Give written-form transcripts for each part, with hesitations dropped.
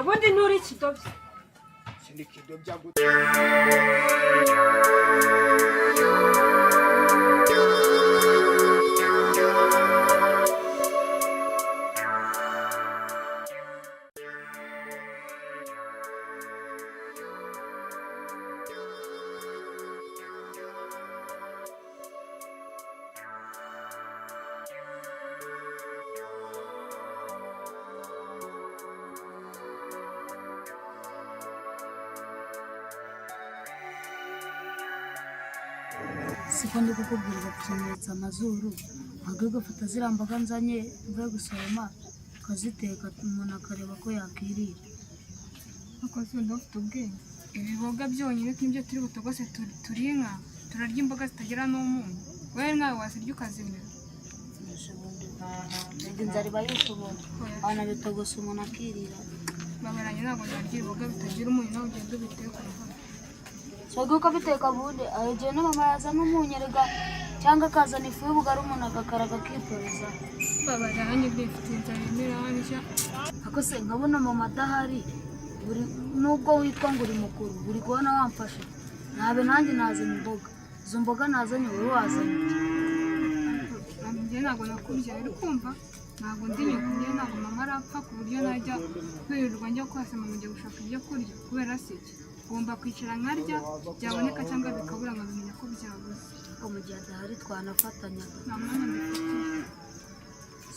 Ubundi nturi ikidobya. Siko ndi kukubwira ugapfunyitsa amazuru, wajya ugafata ziriya mboga nzanye mvuye gusoroma, ukaziteka umuntu akareba ko yakwirira. Ariko se wenda ufite ubwenge, ibiboga byonyine nibyo turi butogose. Turi inka, turarya imboga zitagira n'umunyu. Wowe nkawe wazirya ukazimira? Erega inzara iba yishe umuntu, wanabitogosa umuntu akirira. Babaranye, ntabwo narya ibiboga bitagira umunyu. Nawe ugenda ubiteka urahari. Soga ukabiteka bundi, aho igihe na mama yazana umunyu erega, cyangwa akazana ifu y'ubugari, umuntu agakaraga akitoreza. Babaranye, bifite inzara imirandya. Ako se nkabona mama adahari, buri nubwo witwa ngo uri mukuru, buri kubona wamfashe ntabe nanjye nazanye imboga. Izo mboga nazanye, wowe wazanye iki? Njye ntabwo nakubyaye, uri kumva? Ntabwo ndi nyoko. Njye ntabwo mama arapfa ku buryo najya kwirirwa njya kwasama ngo njya gushaka ibyo kurya. Kubera se iki? Ngomba kwicara nkarya byaboneka cyangwa bikabura nkabimenya ko byabuze. Ariko mu gihe adahari twanafatanyaga. Nta mwanya mbifitiye.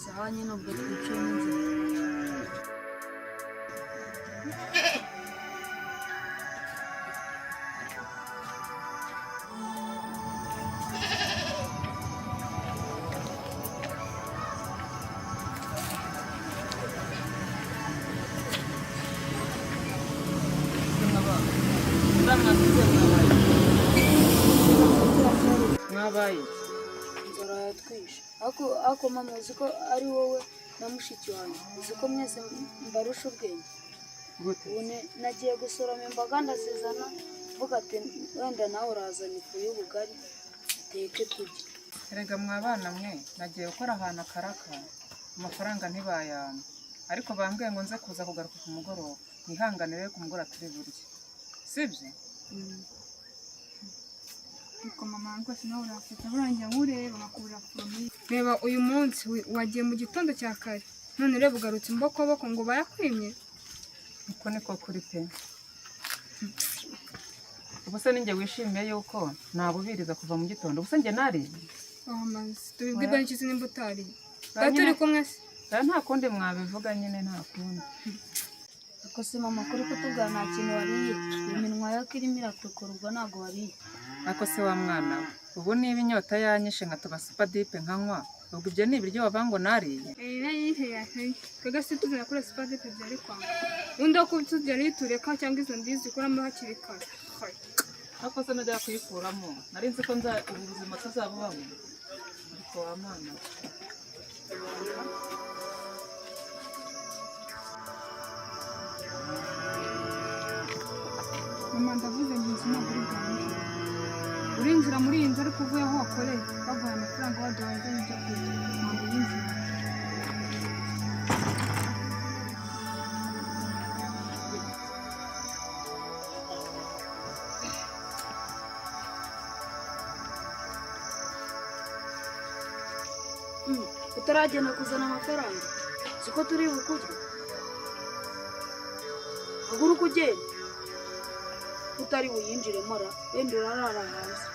Sawa nyine, ubwo twicaye n'inzara. Mwabaye? Inzara yatwishe. Ariko mama, uzi ko ari wowe na mushiki wanjye, uzi ko mwese mbarusha ubwenge? Gute? Ubu nagiye gusoroma imboga ndazizana, mvuga ati wenda nawe urazana ifu y'ubugari uteke turye. Erega mwabana mwe, nagiye gukora ahantu akaraka, amafaranga ntibayampa, ariko bambwiye ngo nze kuza kugaruka ku mugoroba. Mwihangane rero, ku mugoroba turi burye, sibyo? Ariko mama rwose nawe urafata burangira nkureba nkakubura famiye. Reba uyu munsi wagiye mu gitondo cya kare, none reba ugarutse imbokoboko ngo bayakwimye. Uko niko kuri pe. Ubu se ninjye wishimiye yuko nabubiriza kuva mu gitondo? Ubu se njye nariye? Amazi tubibwirwa n'iki se nimba utariye? Twari turi kumwe se? Rero nta kundi mwabivuga nyine, nta kundi. Ariko se mama, kuri kutubwira nta kintu wariye, iminwa yawe ko irimo iratukura, ubwo ntabwo wariye? Ariko se wa mwana we, ubu niba inyota yanyishe nkatuba supadipe nkanywa, ubwo ibyo ni ibiryo wavuga ngo nariye? Twebwe se tuzana kuri supadipe byari kwanga undi wo kuba tujya tureka cyangwa izo ndizi zikuramo hakiri kare. Ariko se najya kuyikuramo, nari nzi ko nza ubu buzima tuzabubamo? Ariko wa mwana we. Mama, ndavuze ngo inzu ntabwo uri bwinjire. Urinjira muri iyi nzu ariko uvuye aho wakoreye baguhaye amafaranga, waduhaye uzanye ibyo kurya. Ntabwo uyinjira. Utaragenda kuzana amafaranga, siko turi bukurye? Haguruka ugenda, utari buyinjiremo ra, wenda urarara hanze.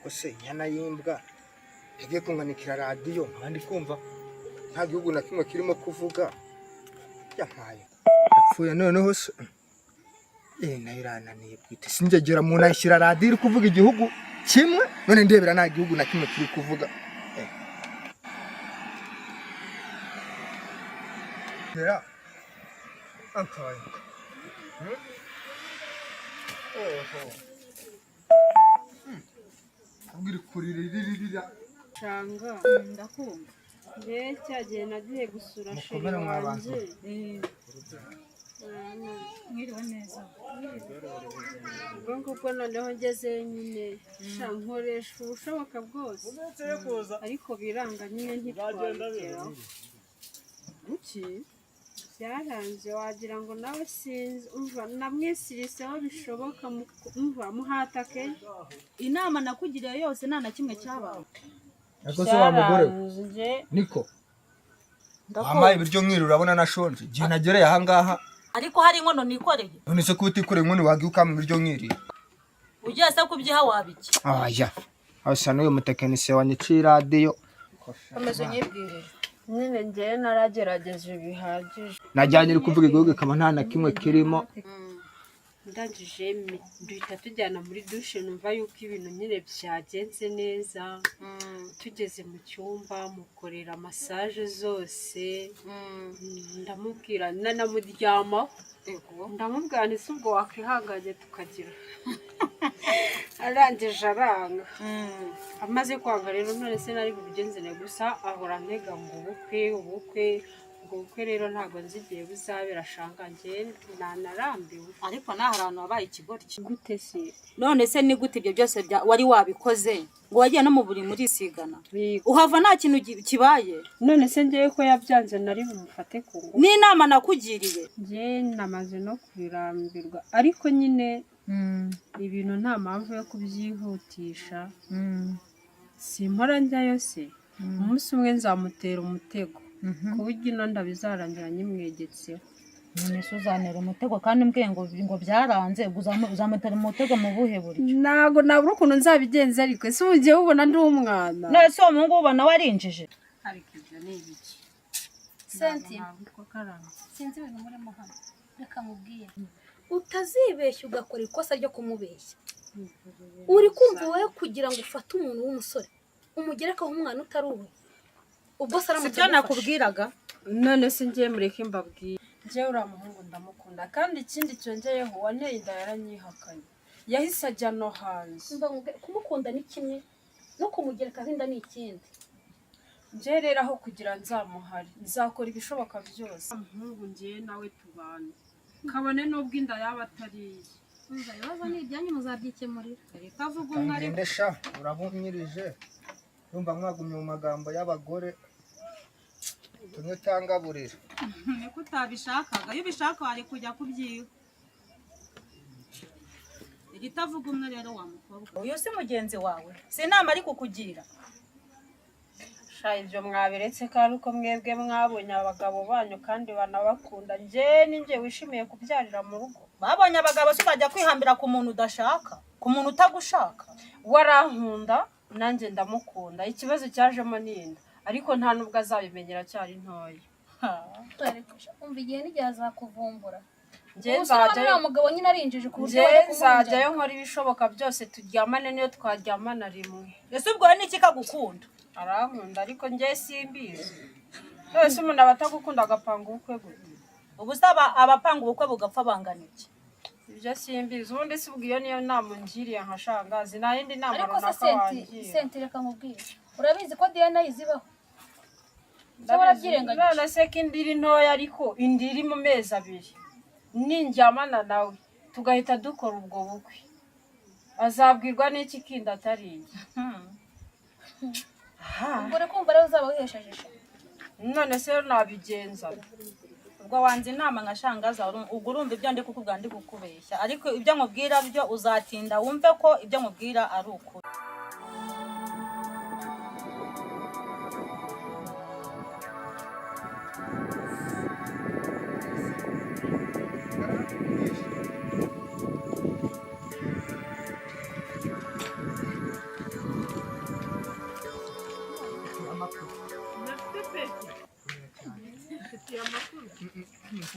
Ko se inyana y'imbwa yagiye kunganikira radiyo, nkaba ndi kumva nta gihugu na kimwe kirimo kuvuga? Yampaye yapfuye noneho se. Nayo irananiye bwite, sinjyegera umuntu ayishyira radiyo iri kuvuga igihugu kimwe, none ndebera nta gihugu na kimwe kiri kuvuga. Ndebera akaye. Oho. Abwira kuriririra. Shanga. Ndakumva. Njye cya gihe nagiye gusura chéri Mukomere mwa bantu. wanjye. Mwiriwe neza. Ubwo ngubwo noneho ngezeyo nyine, sha, nkoresha ubushoboka bwose ariko biranga nyine, ntitwabigeraho. Kuki? Byaranze, wagira ngo nawe sinzi. Umva, namwisiriseho bishoboka, umva muhatake. Inama nakugiriye yose nta na kimwe cyabaye. Ariko se wa mugore we, Byaranze. Niko wampaye ibiryo nkiri, urabona nashonje igihe nagereye ahangaha. Ariko hari inkono nikoreye. None se kuba utikoreye inkono, wagiye ukampa ibiryo nkiri? Ugiye se kubyiha wabiki? Aya asa n'uyu mutekinisiye wanyiciye iradiyo. Komeza unyibwirire. Nyine njyewe naragerageje bihagije. Najyanye iri kuvuga igihugu ikaba nta na kimwe kirimo. Ndangije duhita tujyana muri douche, numva yuko ibintu nyine byagenze neza. Tugeze mu cyumba mukorera massage zose, ndamubwira, nanamuryamaho, ndamubwira nti: "Se ubwo wakwihanganye tukagira?" Arangije aranga. Amaze kwanga rero, none se nari bubigenzene? Gusa ahora antega ngo ubukwe, ubukwe, ubwo bukwe rero ntabwo nzi igihe buzabera, shanga, njye nanarambiwe. Ariko naho hari ahantu wabaye ikigoryi. Gute se? None se ni gute ibyo byose wari wabikoze, ngo wagiye no mu buri murisigana, uhava nta kintu kibaye? None se ngewe ko yabyanze, nari bumufate ku ngufu? N'inama nakugiriye. Njye namaze no kubirambirwa, ariko nyine ibintu nta mpamvu yo kubyihutisha. Simpora njyayo se? Umunsi umwe nzamutera umutego ku buryo ino nda bizarangira nyimwegetseho. None se uzantera umutego kandi umbwiye ngo byaranze? Ubwo uzamutera umutego mu buhe buryo? Ntabwo nabura ukuntu nzabigenza, ariko ese ubu ugiye ubona ndi umwana? None se uwo muhungu ubona warinjije? Ariko ibyo ni ibiki? Senti. Ntabwo karanga. Sinzi ibintu murimo hano, reka mubwire, utazibeshya ugakora ikosa ryo kumubeshya. Uri kumva wowe, kugira ngo ufate umuntu w'umusore umugerekaho umwana utari uwe, ubwo se aramutse Sibyo? agufashe? Nakubwiraga. None se ngiye, mureke mbabwire, njyewe uriya muhungu ndamukunda, kandi ikindi cyongeyeho, uwanteye inda yaranyihakanye, yahise ajya no hanze. Umva nkubwire, kumukunda ni kimwe, no kumugerekaho inda ni ikindi. Njyewe rero aho kugira nzamuhare, nzakora ibishoboka byose umuhungu njyewe nawe tubana, kabone n'ubwo inda yaba atari iye. Umva, ibibazo ni ibyanyu, muzabyikemurira. Reka avuga umwe ariko. Ngende sha, urabumyirije, numva mwagumye mu magambo y'abagore, tumwe utangaburira. Niko utabishakaga, iyo ubishaka wari kujya kubyiha. Iritavuga umwe rero, wa mukobwa, uyu si mugenzi wawe, si inama ari kukugira. Sha, ibyo mwabiretse, ko ari uko mwebwe mwabonye abagabo banyu kandi banabakunda. Njye ni njye wishimiye kubyarira mu rugo. Babonye abagabo se bajya kwihambira ku muntu udashaka, ku muntu utagushaka? Warankunda, nanjye ndamukunda. Ikibazo cyajemo ni inda, ariko nta nubwo azabimenyera, cyari ntoya. Umva, igihe n'igihe azakuvumbura. Njye Ubu se ubona nzajyayo. uriya mugabo nyine arinjije ku buryo Njye wajya nzajyayo kumurinjira? nkora ibishoboka byose turyamane, niyo twaryamana rimwe. Ese ubwo ni iki kagukunda? Arankunda, ariko njye simbizi. Wese umuntu aba atagukunda agapanga ubukwe gute? Ubu se abapanga ubukwe bugapfa bangana iki? Ibyo simbizi. Ubundi se ubwo iyo niyo nama ungiriye nka shangazi, nta yindi nama Ariko se runaka Senti, wangira? Senti, reka nkubwire, urabizi ko DNA zibaho se warabyirengagije? None se ko inda iri ntoya, ariko inda iri mu mezi 2, ninjyamana nawe tugahita dukora ubwo bukwe, azabwirwa n'iki ko inda atari iye? Ubwo uri kumva rero uzaba wihesheje ishema. None se rero nabigenza? Ubwo wanze inama nka shangaza, ubwo urumva ibyo ndi kukubwira ndi kukubeshya, ariko ibyo nkubwira byo uzatinda wumve ko ibyo nkubwira ari ukuri.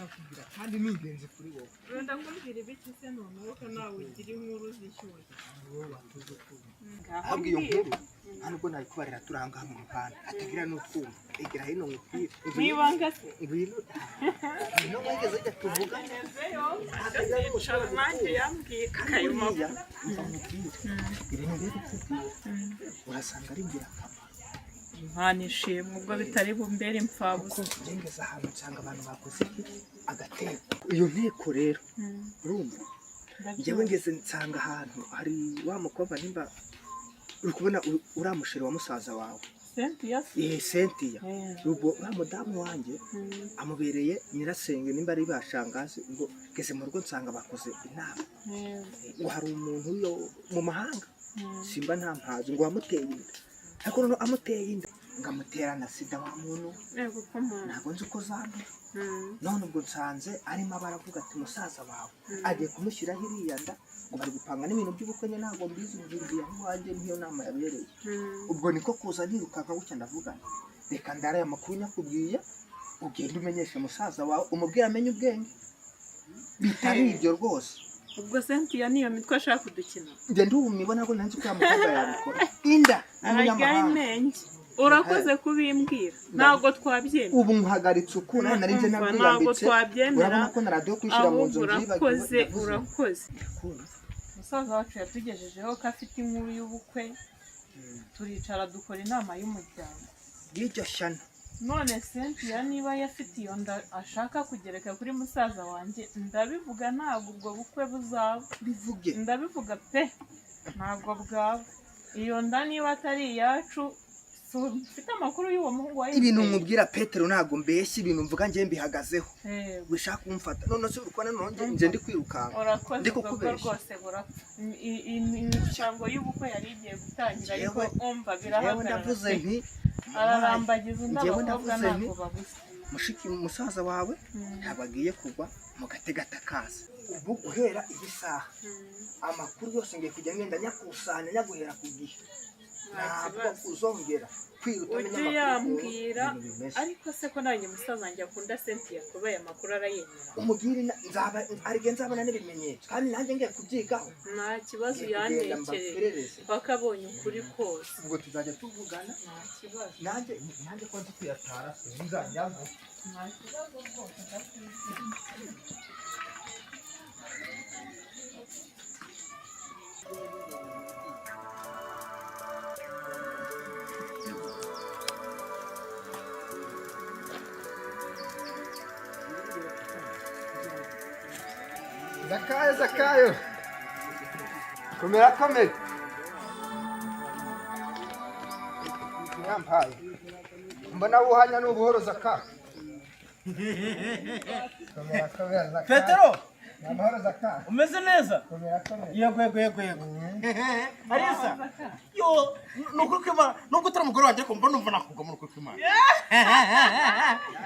nshaka kubwira kandi ni ingenzi kuri wowe. Wenda kumbwira ibiki se noneho ko nawe ugira inkuru zishyushye? Wowe watuze ukuri. Ahubwo iyo nkuru nta nubwo nayikubarira turi aha ngaha mu muhanda hatagira n'utwumva. Egera hino nkubwire. Mwibanga se? Ngwino, ngwino mwegeze jya tuvuga. Hatagira n'ushobora Nanjye kukumva. yambwiye Kandi ayo buriya makuru. umva nkubwire, ibintu ngiye kukubwira urasanga ari ingirakamaro. Imana ishimwe ubwo bitari bumbere impfabusa. Kuko ngeze ahantu nsanga abantu bakoze iki? Agateko. Iyo nteko rero, urumva, njyewe ngeze nsanga ahantu hari wa mukobwa, nimba uri kubona uriya musheri wa musaza wawe. Cynthia se? Eh, Cynthia. Ubwo uriya mudamu wanjye amubereye nyirasenge, nimba ari bashangazi. Ubwo ngeze mu rugo nsanga bakoze inama ngo hari umuntu yo mu mahanga, simba nta mpazi, ngo wamuteye inda, ariko noneho amuteye inda ngo amutera na sida wa muntu. Yego ko mana. Ntabwo nzi uko zandura. None ubwo nsanze arimo baravuga ati musaza wawe agiye kumushyiraho iriya nda, ngo bari gupanga n'ibintu by'ubukwe. Nyine ntabwo mbizi, nzingiye aho iwanjye niyo nama yabereye. Ubwo niko kuza ntirukanka gutya, ndavuga nti reka ndare aya makuru nyakubwiye, ugende umenyeshe musaza wawe, umubwire amenye ubwenge, bitari ibyo rwose. Ubwo Cynthia niyo mitwe ashaka kudukina. Njye ndumiwe, ntabwo nzi ko uriya mukobwa yabikora, inda Ararya y'umunyamahanga. inenge. Urakoze kubimbwira, ntabwo twabyemera. Ubu nkuhagaritse uku nawe nari nje Umva, ntabwo nabwiyambitse. twabyemera. Urabona ko na radiyo kwishyira mu nzu Ahubwo nzibagiwe. urakoze. Ndavuze. Urakoze. Kumva. Musaza wacu yatugejejeho ko afite inkuru y'ubukwe, turicara dukora inama y'umuryango. Y'iryo shyano. None Cynthia niba afite iyo nda ashaka kugereka kuri musaza wanjye, ndabivuga, ntabwo ubwo bukwe buzaba. Bivuge. Ndabivuga pe, ntabwo bwaba. Iyo nda niba atari iyacu, mfite amakuru y'uwo muhungu wayimuteye. Ibintu nkubwira Petero, ntabwo mbeshya, ibintu mvuga njye mbihagazeho. Yego. Wishaka kumfata none se uri kubona none njye ndi kwirukanka, Urakoze. ndi Ubwo bwo kukubeshya? Rwose burapfa. Imihango y'ubukwe yari igiye gutangira, ariko umva, Njyewe birahagarara ndavuze pe. nti Ararambagiza undi, Njyewe abakobwa ndavuze nti ntabwo babuze. Mushiki musaza wawe ntabwo agiye kugwa mu gategatakaza. Ubu guhera iyi saha amakuru yose ngiye kujya ngenda nyakusanya, nyaguhera ku gihe. Nta Ntabwo kibazo. uzongera kwiruta Ujye utamenya amakuru ukuntu uyambwira. ibintu bimeze. Ariko se ko nanjye musaza wanjye akunda Cynthia, kuba aya makuru arayemera? Umubwire nzaba arige nzabona n'ibimenyetso, kandi nanjye ngiye kubyigaho. Nta kibazo. Ngiye kugenda Uyantekerere mbaperereze. paka abonye ukuri kose. Ubwo tuzajya tuvugana. Nta kibazo. Nanjye ko nzi kuyatara sinzajyamo. Nta kibazo rwose, ndakwizeye. Zakayo, Zakayo, komera komera. Yampaye, mbona wuhanya n'ubuhoro, Zaka. Komera komera, Zakayo. Petero! Ni amahoro, Zaka? Umeze neza? Komera komera. Yego yego yego yego. Arisa yo, ni ukuri kw'Imana, nubwo utari umugore wanjye, ariko mba numva nakugwa, ni ukuri kw'Imana,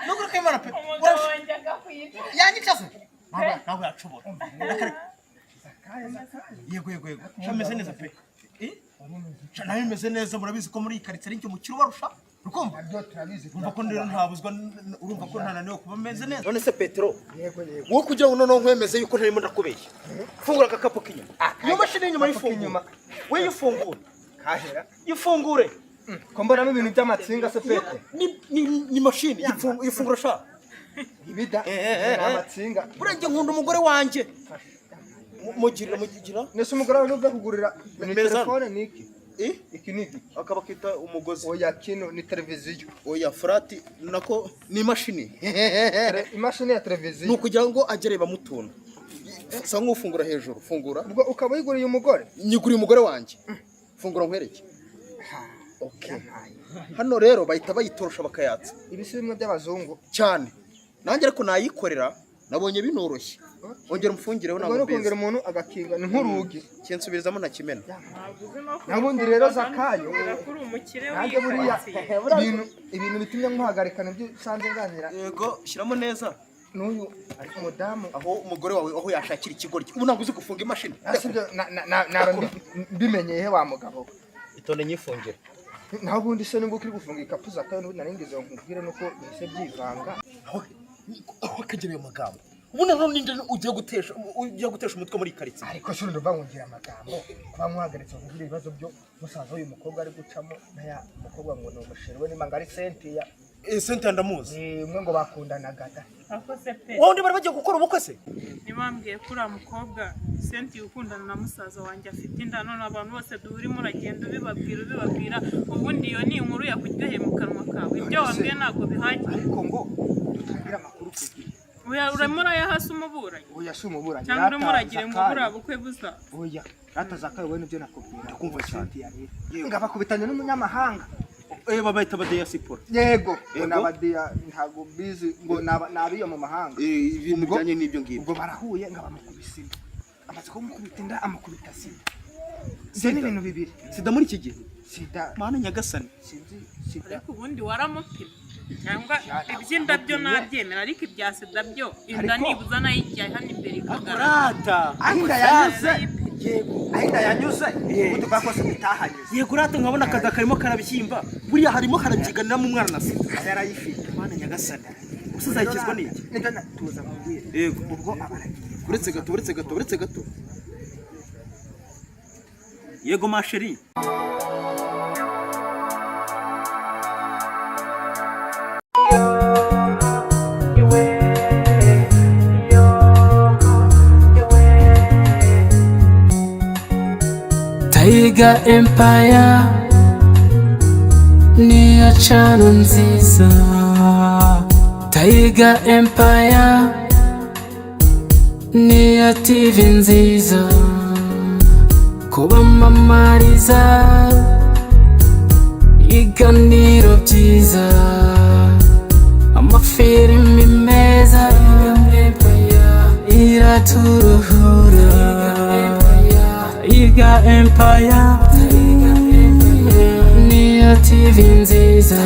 ni ukuri kw'Imana pe. Umugabo wanjye akakwica. Yanyica se? Ntabwo yacubora. Reka reka. Zakayo, Zakayo. Yego yego yego. Sha, meze neza pe. Eh? Sha, nawe meze neza. Murabizi ko muri iyi karitsiye ari njye umukire ubarusha, urukumva? Nabyo turabizi. Urumva ko rero ntabuzwa, urumva ko ntananiwe kuba meze neza. None se Petero, Yego yego. Wowe kugira ngo noneho nkwemeze yuko ntarimo ndakubeshya, fungura agakapu k'inyuma, iyo mashini y'inyuma. Agakapu yifungura k'inyuma. We, yifungure. Kahera. Yifungure. Ko mbonamo ibintu by'amatsinga se, Pete? Ni mashini. Yifungura sha. Ibida ni amatsinga. Buriya njye nkunda umugore wanjye. Mugirira mugira. Nese umugore wawe nubwo kugurira ni Meza. telefone, ni iki? Eh? Iki ni iki? Akaba kita umugozi. Oya, kino ni televiziyo. Oya, furati nako ni imashini. Imashini ya Ni televiziyo. ukugira ngo ajye areba mutuntu. Sa nk'ufungura hejuru, fungura. Ubwo ukaba uyiguriye umugore? Nyiguriye umugore wanjye. Fungura nkwereke. Okay, hano rero bahita bayitorosha bakayatsa. Ibi si bimwe by'abazungu? Cyane. Nanjye ariko nayikorera, nabonye binoroshye. Ongera umfungireho. Ubwo Ntabwo ni ukongera mbizi. umuntu agakinga, ni nk'urugi. Kinsubirizamo ntakimena. Nabundi rero Zakayo, Kuri umukire nanjye buriya w'iyikaritsiye. ibintu bitumye nkuhagarika nibyo usanze nganira Yego, shyiramo neza. N'uyu mudamu. Aho umugore wawe aho yashakira ikigoryi, ubu ntabwo uzi gufunga imashini. Ese ibyo naba mbimenyeye he wa mugabo we? Itonde nyifungire. Naho ubundi se nubwo uri gufunga ikapu, Zakayo, n'ubundi nari ngize ngo nkubwire nuko bihise byivanga. Aho Aho akagira ayo magambo ubu noneho ninde ugiye gutesha umutwe muri iyi karitsiye? Ariko se urumva nkungira amagambo kuba nkuhagaritse kugira ibibazo byo musaza w'uyu mukobwa ari gucamo naya mukobwa ngo ni umusheri we nimba ngo ari Cynthia. Eh, Cynthia ndamuzi. Umwe ngo bakundanaga da. Akoze pe. Wowe undi bari bagiye gukora ubukwe se? Ntibambwiye ko uriya mukobwa Cynthia ukundana na musaza wanjye afite inda, none abantu bose duhurimo uragenda ubibabwira ubibabwira, ubundi iyo ni inkuru yakuryoheye mu kanwa kawe, ibyo wambwiye ntabwo bihagije. Ariko ngo dutangire amakuru ku gihe. Oya, urimo urayahasa umuburanyi. Oya, si umuburanyi. Cyangwa urimo uragira ngo buriya bukwe buza. Oya, rata zakayo wowe nibyo nakubwira. Ndakumva cyane. Cynthia rero ngo abakubitanye n'umunyamahanga. Eh, babayita abadiyasipora. Yego, ngo Yego. ni abadiya, ntabwo bizi ngo ni abiyo mu mahanga. Ibintu Ubwo- bijyanye n'ibyo ngibyo. Ubwo barahuye ngo abamukubise inda, amaze kumukubita inda amukubita sida. Ibyo ni ibintu bibiri. Sida muri iki gihe? Sida. Mana nyagasani. Sinzi sida. Ariko ubundi waramupima cyangwa iby'inda byo nabyemera, ariko ibya sida byo inda Ariko- nibuza nayo ijya hano imbere ikagaragara. Rata. Aho inda yanyuze, yego, aho inda yanyuze ubu tuvuga ko sida itahanyuze. Yego rata, nkabona akazi karimo karabyimba, buriya harimo karabyiganiramo umwana na sida. Yarayifite. Mana nyagasani, gusa uzayikizwa n'iki? Nibyo tuza mubwire. Yego. Ubwo abaragiye. Uretse gato, uretse gato, uretse gato. Yego ma chérie. Tiger Empire niyo cano nziza. Tiger Empire niyo TV nziza kubamamariza ibiganiro byiza, amafilimi meza iraturuhura. Tiger Empire niyo TV nziza.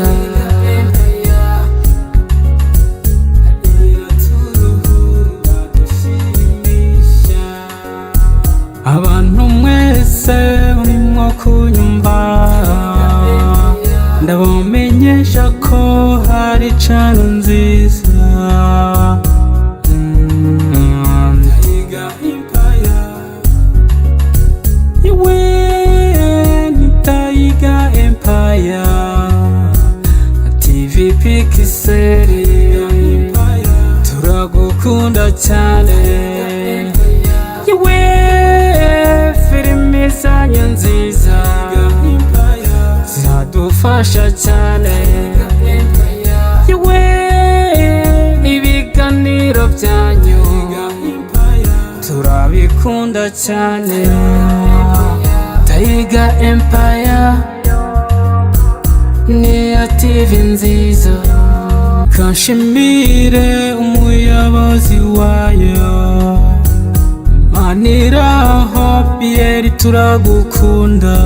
Abantu mwese murimo kunyumva, ndabamenyesha ko hari cano nziza. Tiger Empire. Iwe ni Tiger Empire TV Pixel, turagukunda cyane. Iwe filimi zanyu nziza ziradufasha cyane. Iwe ibiganiro byanyu turabikunda cyane. Tiger Empire niyo TV nziza. Kanshimire umuyobozi wayo Maniraho Pierre, turagukunda.